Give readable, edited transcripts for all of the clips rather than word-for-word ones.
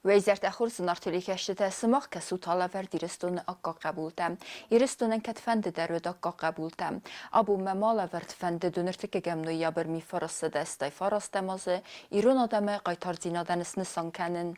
Уӕ изӕртӕ хорз, Нарты хӕстытӕ, сымах кӕсут алӕвӕрд Ирыстоны аккаг хъӕбултӕ. Ирыстонӕн кӕдфӕнды дӕр уыд аккаг хъӕбултӕ. Абон мӕ ма лӕвӕрд фӕнды дуныртыккӕгӕм ноябрь 1989 азы ирон адӕмы хъайтардзинадӕн снысан кӕнын.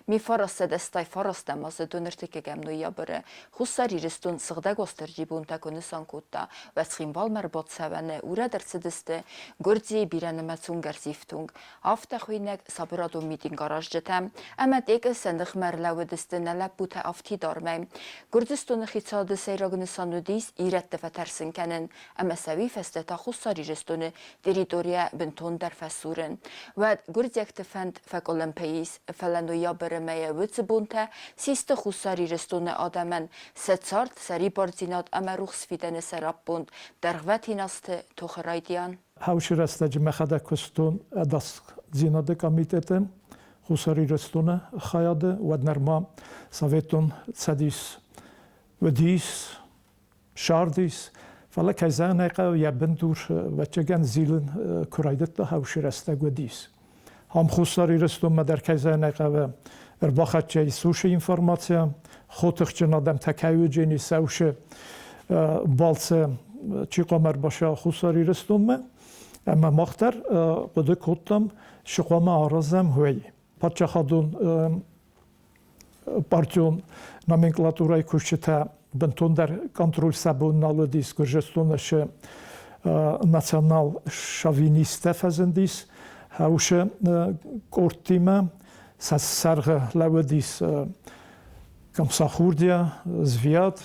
1989 азы дуныртыккӕгӕм ноябры Хуссар Ирыстон Сыгъдӕг Уастырджи бонтӕ куы нысан кодта, уӕд Цхинвалмӕ ӕрбацӕуӕны урӕд ӕрцыдысты Гуырдзыйы бирӕнымӕцон гӕрзифтонг Афтӕ хуыйнӕг сабырадон митинг аразджытӕ ӕмӕ Тъекъы сӕ ныхмӕ ӕрлӕууыдысты нӕ лӕппутӕ афтидармӕй. Гуырдзыстоны хицауады сӕйраг нысан уыдис ирӕтты фӕтӕрсын кӕнын ӕмӕ сӕ уый фӕстӕ та Хуссар Ирыстоны территорийӕ бынтондӕр фӕсурын. Уӕд гуырдзиӕгты фӕнд фӕкъуылымпы ис, фӕлӕ ноябры мӕйы уыцы бонтӕ систы Хуссар Ирыстоны адӕмӕн сӕ цард, сӕрибардзинад ӕмӕ рухс фидӕны сӕраппонд дӕргъвӕтин азты тохы райдиан. Хъӕусы рӕстӕджы мӕхӕдӕг куыстон ӕдасдзинады комитеты Хуссар Ирыстоны хайады, уӕд нырма Советон Цӕдис уыдис, сардис, фӕлӕ, кӕй зӕгъын ӕй хъӕуы, йӕ бындур, ӕвӕццӕгӕн, зилын куы райдыдта, хъӕусы рӕстӕг уыдис. Ам Хуссар Ирыстонмӕ дӕр, кӕй зӕгъын ӕй хъӕуы, ӕрбахӕццӕ ис уыцы информаци, хотыхджын адӕмтӕ кӕй уыджени сӕусы балцы чи хъуамӕ ӕрбацӕуа Хуссар Ирыстонмӕ. Ӕмӕ мах дӕр хъуыды кодтам, цы хъуамӕ аразӕм, уый. Паддзахадон партион номенклатурӕйы кусджытӕ бынтондӕр контроль сӕ бон нал уыдис Гуырдзыстоны цы национал-шовинисттӕ фӕзындис, уыцы къордтимӕ сӕ сӕргъы лӕууыдис Гамсахурдиа, Звиад,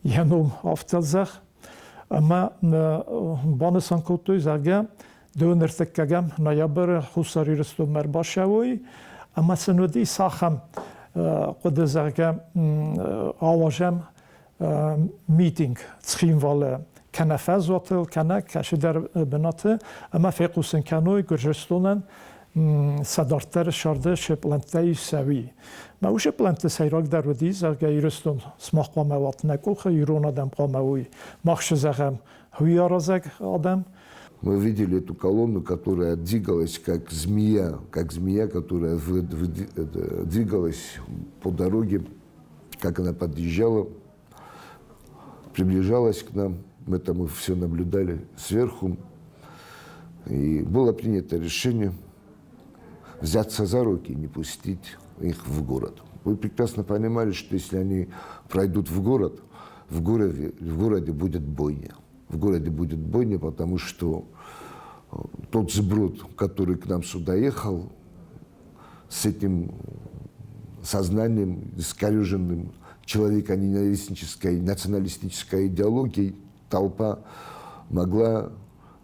йӕ ном афтӕ зӕгъ. Ӕмӕ банысан кодтой, зӕгъгӕ, дыууын ӕртыккӕгӕм ноябры Хуссар Ирыстонмӕ ӕрбацӕуой, ӕмӕ сын уыдис ахӕм хъуыды, зӕгъгӕ, ауазӕм митинг Цхинвалы кӕнӕ фӕзуатыл, кӕнӕ кӕцыдӕр бынаты ӕмӕ фехъусын кӕной Гуырдзыстонӕн сӕ дарддӕры сӕрды цы пълӕнттӕ ис, сӕ уый. Мӕ уыцы пълӕнтты сӕйрагдӕр уыди, зӕгъгӕ, Ирыстон сымах хъуамӕ уат нӕ къухы, ирон адӕм хъуамӕ уой. Мах цы зӕгъӕм, уый аразӕг адӕм. Мы видели эту колонну, которая двигалась как змея, которая двигалась по дороге, как она подъезжала, приближалась к нам. Это мы все наблюдали сверху. И было принято решение взяться за руки и не пустить их в город. Вы прекрасно понимали, что если они пройдут в город, в городе будет бойня. В городе будет бойня, потому что тот сброд, который к нам сюда ехал, с этим сознанием искореженным человеконенавистнической, националистической идеологией, толпа могла,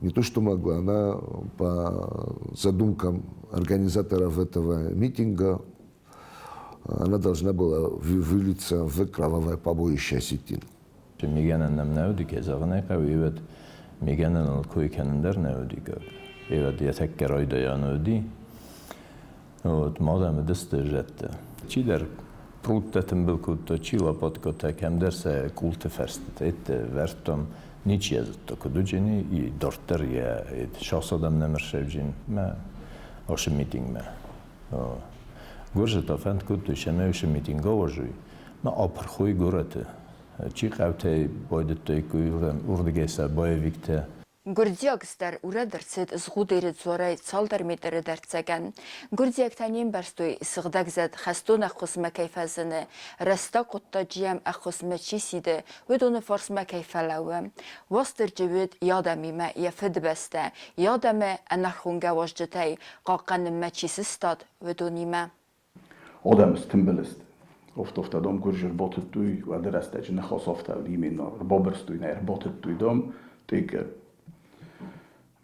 не то что могла, она по задумкам организаторов этого митинга, она должна была вылиться в кровавое побоище осетин. Мигӕнӕн нӕм нӕ уыди, кӕй зӕгъын ӕй хъӕуы, ивӕд мигӕнӕныл кой кӕнын дӕр нӕ уыди. Ивӕд йӕ тӕккӕ райдайӕны уыди. Вот, мадӕм уыдысты зӕдтӕ. Чидӕр пруттӕ тымбыл кодта, чи лопаткӕтӕ, кӕмдӕр сӕ къулты фӕрстытӕ ӕдде вӕрдтам. Ничи йӕ зыдта, куыд уыджени, и дарддӕр йӕ сасадӕм нӕм ӕрсӕвджин мӕ ашы митингмӕ. Гуырдзы та фӕнд кодтой, цӕмӕй уыцы митинг ауазой, ма апырх уой горӕты. Чи хъӕутӕй байдыдтой уырдыгӕй сӕ боевиктӕ. Гуырдзиаг стӕр урӕд ӕрцыд Згъудеры дзуарӕй цалдӕр метры дӕрддзӕгӕн. Гуырдзиӕгтӕ не мбӕрстой, сыгъдӕгзӕд хӕстон ӕххуысмӕ кӕй фӕзыны, рӕстаг хъуыддаджы йӕм ӕххуысмӕ чи сиды, уыдоны фарсмӕ кӕй фӕлӕууы. Уастырджи уыд йӕ адӕмимӕ йӕ фыдыбӕстӕ, йӕ адӕмы ӕнӕрхонгӕ уазджытӕй хъахъхъӕнынмӕ чи сыстад, уыдонимӕ. Адӕм стымбыл сты. Офт-офтӕ дам гуырджы ӕрбатыдтой, уӕды рӕстӕджы ныхас афтӕ уыди, именно ӕрбабырстой, нӕ ӕрбатыдтой, дам, тъекы.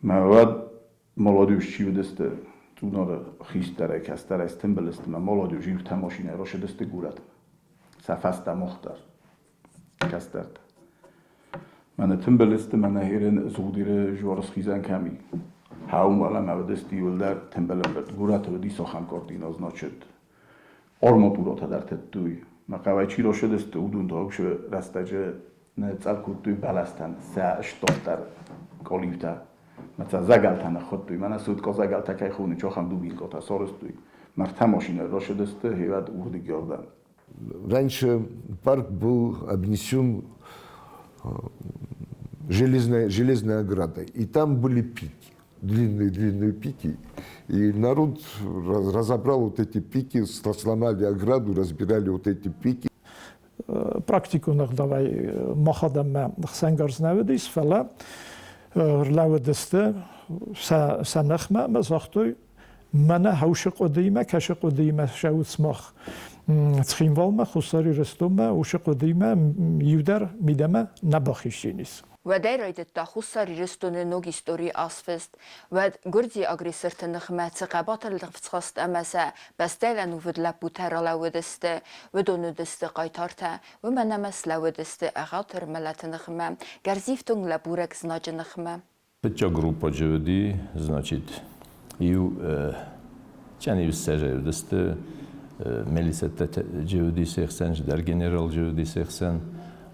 Мӕ уӕд молодежь чи уыдысты, Цъунары хистӕрӕй, кӕстӕрӕй стымбыл сты, мӕ молодежь иутӕ машинӕйы рацыдысты горӕтмӕ. Сӕ фӕстӕ мах дӕр, кӕстӕртӕ. Мӕнӕ тымбыл сты, мӕнӕ херен Згъудеры жуары схизӕн кӕм и. Хауын уӕлӕмӕ уыдысты иуылдӕр тымбыл ӕмбырд. Горӕты уыди ахӕм координат, значит, арматурӕтӕ дӕр тыдтой. Мӕ хъӕуӕй чи рацыдысты, уыдон та уыцы рӕстӕджы ныцъӕл кодтой бӕлӕстӕн сӕ стовддӕр къалиутӕ. Мӕ сӕ зӕгӕлтӕ ныххуыдтой. Мӕнӕ суткъа зӕгӕлтӕ кӕй хоны, ахӕм дубинкӕтӕ сарӕзтой. Мӕрдтӕ машинӕ рацыдысты, гъеуӕд уырдыгӕрдӕм. Раньше парк был обнесен железной оградой, и там были пики, длинные-длинные пики. И народ разобрал вот эти пики, сломали ограду, разбирали вот эти пики. Практикон ӕгъдауӕй мах адӕммӕ хсӕнгарз нӕ уыдис, фӕлӕ рлӕууыдысты сӕ ныхмӕ ӕмӕ загътой, мӕнӕ хӕусы хъуыдыимӕ, кӕсы хъуыдыимӕ ссӕут сымах Цхинвалмӕ, Хуссар Ирыстонмӕ, уыцы хъуыдыимӕ иу дӕр мидӕмӕ нӕ бахизджын ис. Уӕдӕй райдыдта Хуссар Ирыстоны ног историйы азфыст. Уӕд гуырдзиаг агрессорты ныхмӕ цы хъӕбатыр лӕгфыцхаст ӕмӕ сӕ бӕстӕйыл ӕнувыд лӕппутӕ ралӕууыдысты, уыдон уыдысты хъайтартӕ, уымӕн ӕмӕ слӕууыдысты ӕгъатыр мӕлӕты ныхмӕ, гӕрзифтонг лӕбурӕг знаджы ныхмӕ. Фыццаг группаджы уыди, значит, иу чӕн иу ссӕзӕй уыдысты, милицӕттӕ уыди се хсӕн, дӕр генерал уыди се хсӕн.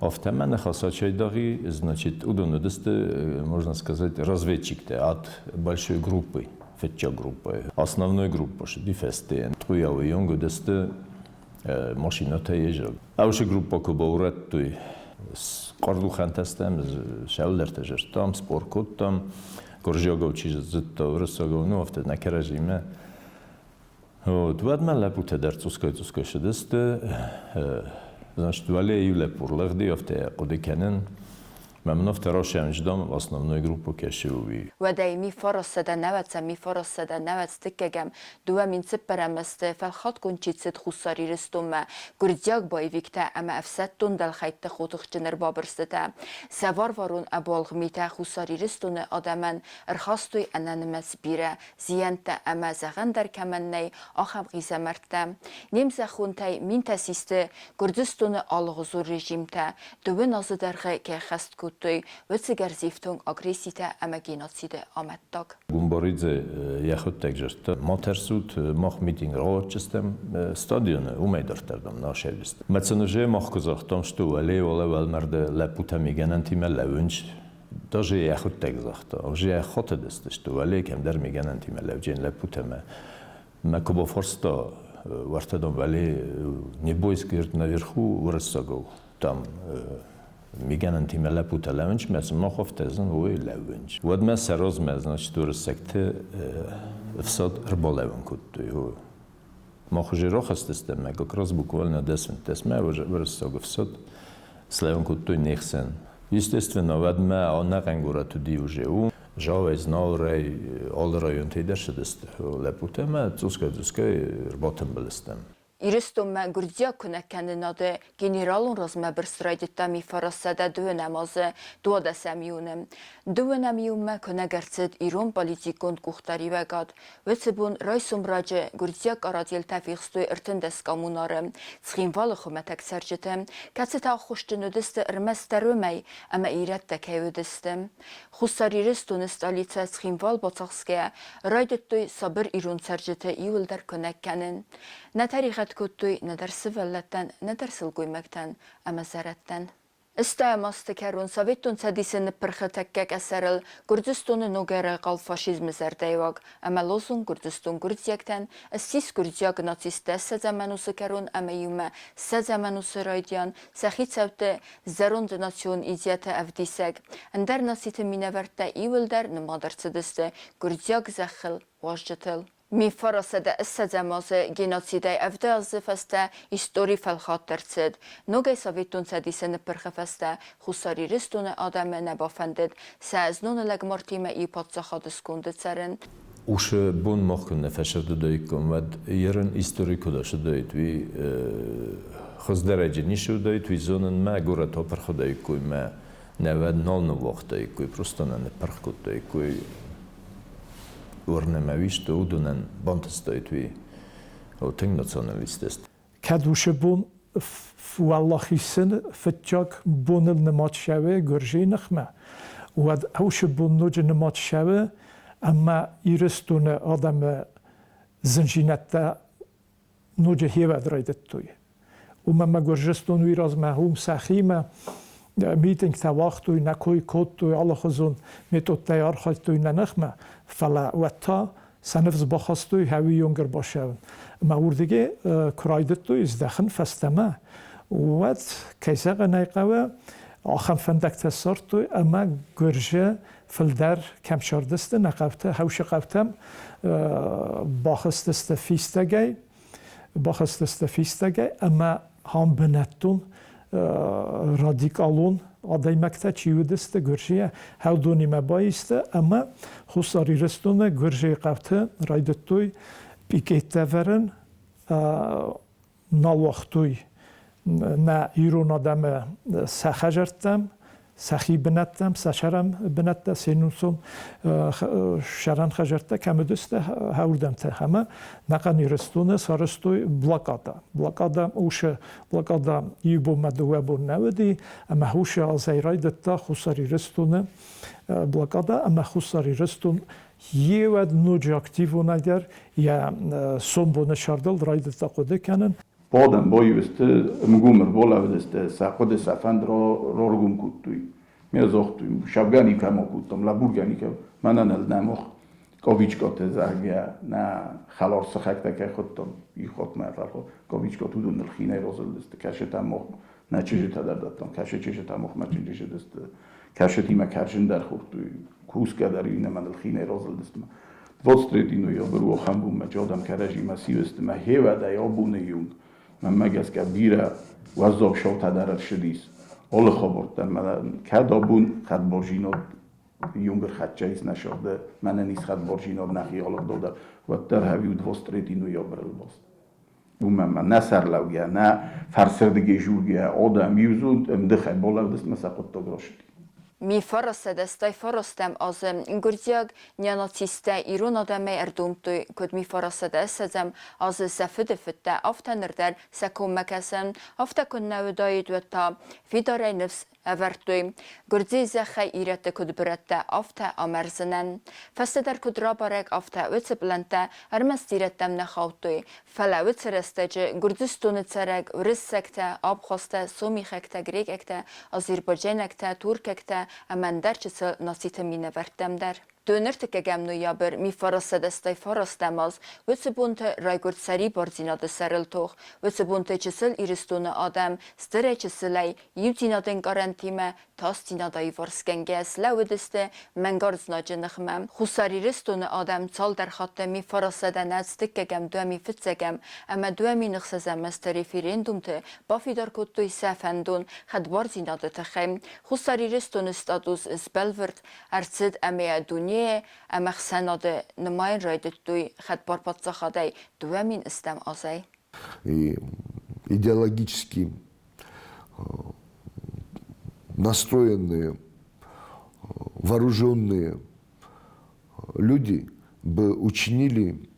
Афтӕ мӕ ныхас ачайдагъи, значит, уыдон уыдысты, можно сказать, разведчиктӕ от большой группы, фыццаг группӕйы. Основной группа шыди фӕстейӕн. Тъуйауы онг уыдысты машинӕтӕ езӕг. Ӕвсы группа куы баурӕдтой, хъӕрдухӕнтӕ стӕм, сӕвлӕртӕ зӕрдтам, спор кодтам, гуырдзиагау чи зыдта, уырыссагау, ну, афтӕ нӕ кӕрӕдзимӕ. Вот, уӕдмӕ лӕппутӕ дӕр цъусгай-цъусгай сыдысты. Значит, уӕле иу лӕппу рлыгъди, афтӕ хъуыды кӕнын. Мӕ мын афтӕ расӕмдждам основной группа кӕсы уый. Уӕдӕй ми фарассӕдӕ нӕуӕдзӕм, ми фарассӕдӕ нӕуӕдз дыккӕгӕм, 2004 азты фӕлхатгонд чи цыд Хуссар Ирыстонмӕ, гуырдзиаг боевиктӕ ӕмӕ ӕфсӕддон дӕлхӕйтты хотыхджын ӕрбабырстытӕ. Сӕ варварон ӕбуалгъ митӕ Хуссар Ирыстоны адӕмӕн ӕрхастой ӕнӕнымӕц бирӕ зиӕнттӕ ӕмӕ зӕгъӕн дӕр кӕмӕн нӕй, ахӕм хъизӕмӕрттӕ. Не мзӕххонтӕй минтӕ систы Гуырдзыстоны алыгъуызон режимтӕ, дыууын азы дӕргъы кӕй хӕст кодтой, уыцы гӕрзифтонг агресситӕ ӕмӕ геноциды амӕттаг. Гумбаридзе йӕхуыдтӕг зӕрдта, ма тӕрсут, мах митинг рауадздзыстӕм стадионы, уымӕй дарддӕр, дам, насӕйдзыстӕм. Мӕ сын уже мах куы загътам, что уӕле уӕле уӕлмӕрды лӕппутӕ мигӕнӕнтимӕ лӕууынц, даже йӕхуыдтӕг загъта, уже йӕ хотыдысты, уӕле кӕмдӕр мигӕнӕнтимӕ лӕуджен лӕппутӕ мӕ куы бафарста, уӕртӕ дам, уӕле не бойся, говорит, наверху уырыссагау, там мигӕнӕнтимӕ лӕппутӕ лӕууынц, мӕ сын мах афтӕ зын, ой, лӕууынц. Уӕдмӕ сӕ размӕ, значит, уырыссӕгты ӕфсад ӕрбалӕууын кодтой. Мах уже рахызтыстӕм, мӕ как раз буквально дӕс-фынддӕсмӕ уырыссаг ӕфсад слӕууын кодтой не хсӕн. Естественно, уӕдмӕ ӕнӕхъӕн горӕт уыди уже у. Жавӕй, Знауырӕй, алы районтӕй дӕр цыдысты лӕппутӕ ӕмӕ цъусгай-цъусгай ӕрбатымбыл стӕм. Ирыстонмӕ гуырдзиаг куынӕг кӕнынады генералон размӕбырст райдыдта 1902 азы 12 июны. Дыууынӕм июнмӕ куынӕг ӕрцыд ирон политикон къухдариуӕгад. Уыцы бон райсом раджы гуырдзиаг къарадзелтӕ фехстой 13 коммунары Цхинвалы хуымӕтӕг цӕрджыты, кӕцытӕ аххосджын уыдысты ӕрмӕстдӕр уымӕй, ӕмӕ ирӕттӕ кӕй уыдысты. Хуссар Ирыстоны столицӕ Цхинвал бацахсгӕйӕ, райдыдтой сабыр ирон цӕрджыты иуылдӕр куынӕг кӕнын. Нӕ тӕригъӕд кодтой нӕдӕр сывӕллӕттӕн, нӕдӕр сылгоймӕгтӕн ӕмӕ зӕрӕдтӕн. Ӕстайӕм азты кӕрон Советон Цӕдисы ныппырхы тӕккӕ къӕсӕрыл Гуырдзыстоны ногӕй райхъал фашизмы зӕрдӕйыуаг ӕмӕ лозунг Гуырдзыстон гуырдзиӕгтӕн ссис гуырдзиаг нацисттӕ ссӕдзӕм ӕнусы кӕрон ӕмӕ иумӕ ссӕдзӕм ӕнусы райдиан сӕ хицӕутты зӕронд национ идеятӕ ӕвдисӕг. Ӕндӕр нациты минӕвӕрттӕ иуылдӕр нымад ӕрцыдысты гуырдзиаг зӕххыл уазджытыл. 1920 азы геноцидӕй 70 азы фӕстӕ истори фӕлхатт ӕрцыд. Ногӕй Советон Цӕдисы ныппырхы фӕстӕ Хуссар Ирыстоны адӕмы нӕ бафӕндыд сӕ зноны лӕгмартимӕ иу паддзахады сконды цӕрын. Усы бон мах куыннӕ фӕсырдыдаиккам, уӕд ерын истори куыд ацыдаид, уый хуыздӕрӕджы ницы уыдаид, уый зонын мӕ горӕт апырх уыдаиккой мӕ нӕ уӕд нал ныууагътаиккой, просто нӕ ныппырх кодтаиккой. Уырны мӕ уисты, уыдонӕн бантыстаид уый тынг националисттӕ. Кӕд уыцы бон уӕлахизы фыццаг боныл нымад цӕуы Гуырдзыйы ныхмӕ, уӕд уыцы бон ноджы нымад цӕуы ӕмӕ Ирыстоны адӕмы зындзинӕдтӕ ноджы хевӕд райдыдтой. Уымӕ ӕмӕ Гуырдзыстон уый размӕ уым сӕхимӕ митингтӕ уагътой, нӕ кой кодтой, алыхуызон методтӕй архайдтой нӕ ныхмӕ, фӕлӕ уӕд та Сӕ ныфс бахастой хӕуы онг ӕрбацӕуын. Ӕмӕ уырдыгӕй куы райдыдтой здӕхын фӕстӕмӕ, уӕд, кӕй зӕгъын ӕй хъӕуы, ахӕм фӕндӕгтӕ ссардтой ӕмӕ гуырзы фылдӕр кӕм цардысты, нӕ хъӕутӕ, хӕусы хъӕутӕм бахызтысты фистӕгӕй, бахызтысты фистӕгӕй ӕмӕ ам бынӕттон радикалон адӕймӕгтӕ чи уыдысты Гуырдзыйӕ, хӕлдонимӕ баисты ӕмӕ Хуссар Ирыстоны Гуырдзыйы хъӕуты райдыдтой пикеттӕ вӕрын, нал уагътой нӕ ирон адӕмы сӕ хӕдзӕрттӕм, сӕхи бынӕттӕм, сӕ сӕрӕн бынӕттӕ, се нусон сӕрӕн хӕдзӕрттӕ кӕм уыдысты, уырдӕмтӕ. Ӕмӕ нӕхъӕн Ирыстоны сарӕзтой блокада. Блокада усы блокада иу бонмӕ дыууӕ бон нӕ уыди, ӕмӕ усы азӕй райдыдта Хуссар Ирыстоны блокада, ӕмӕ Хуссар Ирыстон йеуӕд ноджы активонӕйдӕр йӕ сомбоны сӕрдыл райдыдта хъуыды кӕнын. Адӕм баивысты ӕмгом ӕрбалӕудысты, сӕ хъуыды, сӕ фӕнд раргом кодтой. Ме загътой, сабгӕ никӕмӕ кодтам, лӕбургӕ никӕм. Мӕнӕн ӕз нӕ мах Ковичкоты, зӕгъгӕ, нӕ хӕлар сыхӕгтӕ кӕй хуыдтам, иу хатт мӕ фӕлхо Ковичкоты уыдон ныл хинӕй разылдысты, кӕсытӕ мах нӕ чызджытӕ дӕр дӕттам, кӕсы чызджытӕ махмӕ чынджызыдысты, кӕсытимӕ кӕрзын дӕр хордтой, кусгӕ дӕр иннӕмӕ ныл хинӕй разылдысты. 23 ноябрь у ахӕм бон, мӕ адӕм кӕрӕдзимӕ сивысты, мӕ хевӕдӕй абоны онг мӕнмӕ гӕсгӕ бирӕ уӕззау шоутӕ дӕр ӕрцыдис. Алы хабӕрттӕ мӕ кӕд абон хӕдбарзинад юнгыр хӕццӕ нӕ сыгъды, мӕнӕн ис хӕдбарзинад нӕхи алыгъдыл дӕр, уӕддӕр хӕвиу 23 ноябрыл баст. Уымӕн ма нӕ сӕрлӕугӕ, нӕ фӕрсырдыгӕй жургӕ адӕм иудзуд ӕмдыхӕй балӕудысты сӕ хъуыддаг рацыди. 1989 азы гуырдзиаг неонацисттӕ ирон адӕмӕй ӕрдомдтой, куыд 1920 азы сӕ фыды фыдтӕ, афтӕ ныр дӕр сӕ коммӕ кӕсын. Афтӕ куыннӕ уыдаид, уӕд та фидарӕй ныфс ӕвӕрдтой, Гуырдзыйы зӕххӕй ирӕтты куыд бырӕттӕ, афтӕ амӕрзынӕн. Фӕстӕдӕр куыд рабӕрӕг, афтӕ уыцы пълӕнттӕ ӕрмӕст ирӕттӕм нӕ хаудтой, фӕлӕ уыцы рӕстӕджы Гуырдзыстоны цӕрӕг уырыссӕгтӕ, абхазтӕ, сомихӕгтӕ, грекъӕгтӕ, азербайджайнӕгтӕ, туркӕгтӕ ӕмӕ ӕндӕр чысыл нациты минӕвӕрттӕм дӕр. Доныртыккӕгӕм ноябрь 1989 аз уыцы бонты райгуырд сӕрибардзинады сӕрыл тох. Уыцы бонты чысыл Ирыстоны адӕм стырӕй-чысылӕй иудзинады ӕнкъарӕнтимӕ тасдзинад аиварсгӕнгӕ слӕууыдысты мӕнгард знаджы ныхмӕ. Хуссар Ирыстоны адӕм цалдӕр хатты 1909 2001 ӕмӕ 2006 азты референдумты бафидар кодтой сӕ фӕндон хӕдбардзинады тыххӕй. Хуссар Ирыстоны статус сбӕлвырд ӕрцыд ӕмӕ дунейы ӕмӕхсӕнады нымайын райдыдтой хӕдбар паддзахадӕй 2000 азӕй. И идеологически настроенные, вооруженные люди бы учинили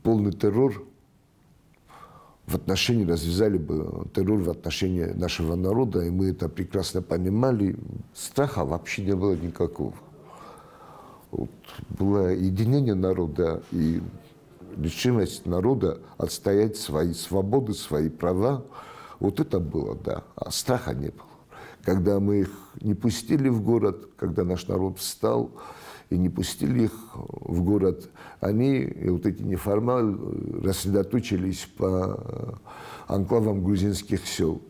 полный террор в отношении, развязали бы террор в отношении нашего народа, и мы это прекрасно понимали. Страха вообще не было никакого. Вот, было единение народа и решимость народа отстоять свои свободы, свои права. Вот это было, да. А страха не было. Когда мы их не пустили в город, когда наш народ встал и не пустили их в город, они, вот эти неформалы, рассредоточились по анклавам грузинских сел.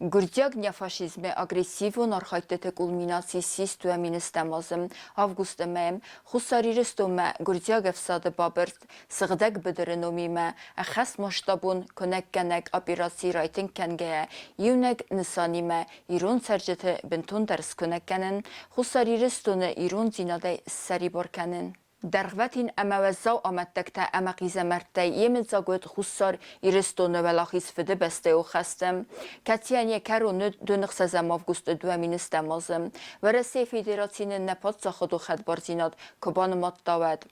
Гуырдзиаг неофашизмы агрессивон архайдтыты кульминаци ссис 2007 азы августы мӕйы Хуссар Ирыстонмӕ гуырдзиаг ӕфсады бабырст Сыгъдӕг быдыры номимӕ ӕххӕстмасштабон куынӕггӕнӕг операци райтынг кӕнгӕйӕ иунӕг нысанимӕ ирон цӕрджыты бынтондӕр скуынӕг кӕнын, Хуссар Ирыстоны ирондзинадӕй ссӕрибар кӕнын. Дӕргъвӕтин ӕмӕ уӕззау амӕттӕгтӕ ӕмӕ хъизӕмӕрттӕй йемыдзаг уыд Хуссар Ирыстоны Уӕлахиз Фыдыбӕстӕйы хӕсты, кӕцыйӕн йӕ кӕрон уыд 26 августы 2007 азы. Уӕрӕсейы Федераци нын нӕ паддзахадон хӕдбардзинад куы банымадта, уӕд.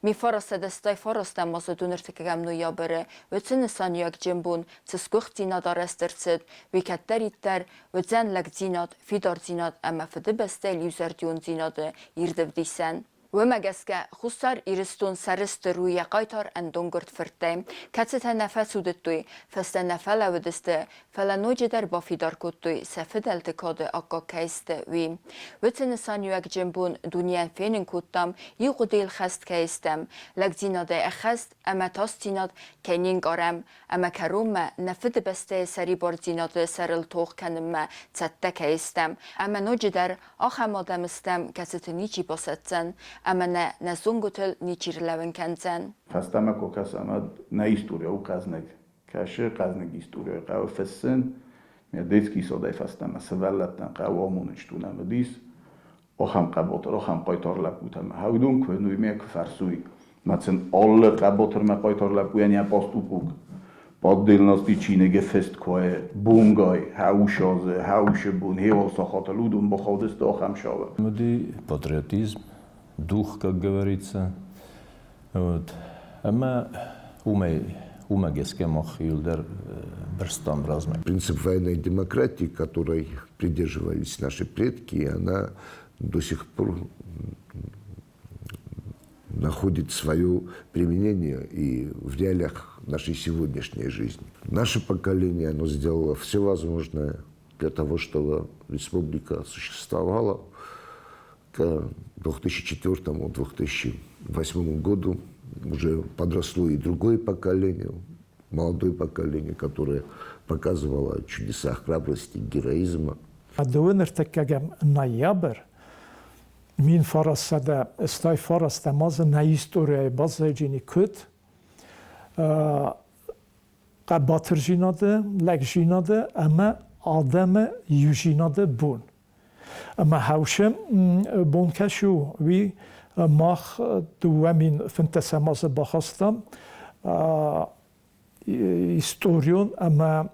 1989 азы 23 ноябры уыцы нысаниуӕгджын бон цы сгуыхтдзинад арӕзт ӕрцыд, уый кӕддӕриддӕр уыдзӕн лӕгдзинад, фидардзинад ӕмӕ Фыдыбӕстӕйыл иузӕрдиондзинады ирд ӕвдисӕн. Уымӕ гӕсгӕ Хуссар Ирыстон сӕрыстыр у йӕ хъайтар ӕндонгуырд фырттӕй, кӕцытӕ нӕ фӕцудыдтой, фӕстӕ нӕ фӕлӕууыдысты, фӕлӕ ноджыдӕр бафидар кодтой сӕ фыдӕлты кады аккаг кӕй сты, уый. Уыцы нысаниуӕгджын бон дунейӕн фенын кодтам, иу хъуыдыйыл хӕст кӕй стӕм, лӕгдзинадӕй ӕххӕст ӕмӕ тасдзинад кӕй не нкъарӕм, ӕмӕ кӕронмӕ нӕ Фыдыбӕстӕйы сӕрибардзинады сӕрыл тох кӕнынмӕ цӕттӕ кӕй стӕм, ӕмӕ ноджыдӕр ахӕм адӕм стӕм, кӕцыты ничи басӕтдзӕн ӕмӕ нӕ нӕ зонгуытыл ничи рлӕууын кӕндзӕн. Фӕстӕмӕ куы кӕсӕм, уӕд нӕ история у хъӕзныг. Кӕсы хъӕзныг историйӕ хъӕуы фыссын. Ме детский садӕй фӕстӕмӕ сывӕллӕттӕн хъӕуы амонын стунӕм уыдис. Ахӕм хъӕбатыр, ахӕм хъайтар лӕппутӕ ма уыдон куы уый мӕ куы фӕрсой, ма сын алы хъӕбатырмӕ хъайтар лӕппуйӕн йӕ поступок поддельности чиныгы фыст куы бонгай, хӕусазы, хӕусы бон, хеуал сахатыл уыдон бахаудысты ахӕм савы. Уыди патриотизм, дух, как говорится. Вот. Ӕмӕ уымӕй уымӕ гӕсгӕ мах иуылдӕр бырстам размӕ. Принцип военной демократии, которой придерживались наши предки, она до сих пор находит свое применение и в реалиях нашей сегодняшней жизни. Наше поколение, оно сделало все возможное для того, чтобы республика существовала. К 2004-2008 году уже подросло и другое поколение, молодое поколение, которое показывало чудеса храбрости, героизма. Дыууын ӕртыккӕгӕм ноябрь 1989 азы нӕ историяйы баззайджыни куыд хъӕбатырдзинады, лӕгдзинады ӕмӕ адӕмы иудзинады бон. Ӕмӕ хӕусы бон кӕс у, уый мах 2015 азы бахастам историон ӕмӕ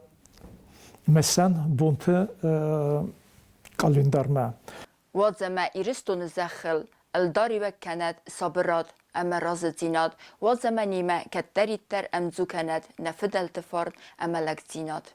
мысӕн бонты къӕлиндармӕ. Уадз ӕмӕ Ирыстоны зӕххыл ӕлдариуӕг кӕнӕд сабырад ӕмӕ разыдзинад, уадз ӕмӕ немӕ кӕддӕриддӕр ӕмдзу кӕнӕд нӕ фыдӕлты фарн ӕмӕ лӕгдзинад.